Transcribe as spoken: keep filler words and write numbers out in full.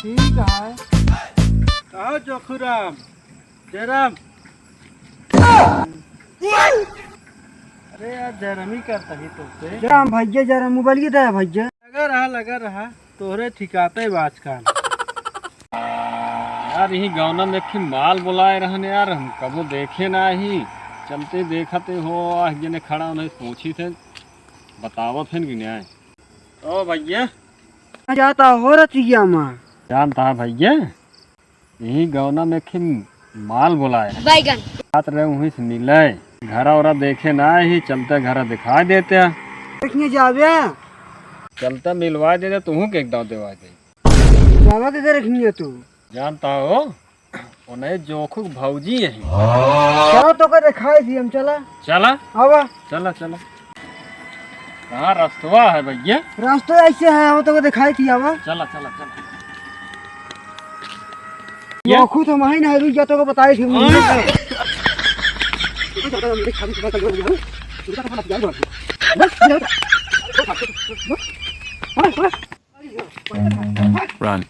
ठीक है। कहो जोखुराम, जयराम। अरे यार, जयराम ही करता ही तुमसे। जयराम भैया, जयराम मोबाइल की दे भैया। लगा रहा, लगा रहा, तोहरे ठिकाते बाज कान। यार, यही गौना में एक ठे माल बोलाए रहन यार, हम कबो देखे ना ही। चलते देखते हो, आह, जने खड़ा उन्हें पूछी थे, बतावत है कि नहीं। ओ भैया। जाता हो रतिया माँ। जानता है भैया, यही गौना में एक ठे माल बोलाए। बैगन। रात रहे वहीं से मिले, घरा ओरा देखे ना ही, चलते घरा दिखा देते। देखिए जावे। चलते मिलवा देते, तुहू के एक दाव देवा दे। बाबा के घर रखनी है तू। जानता हो, उन्हें जोखुक भौजी यही। चला तो का दिखाई दी हम, चला। चला। आवा। चला, चला। कहाँ रस्तवा है भैया? रास्ता ऐसे है, वो तो का दिखाई थी, आवा। चला, चला, चला। ये? जोखुक तो माही नहीं रुक जातो को बताई थी। हाँ। Run.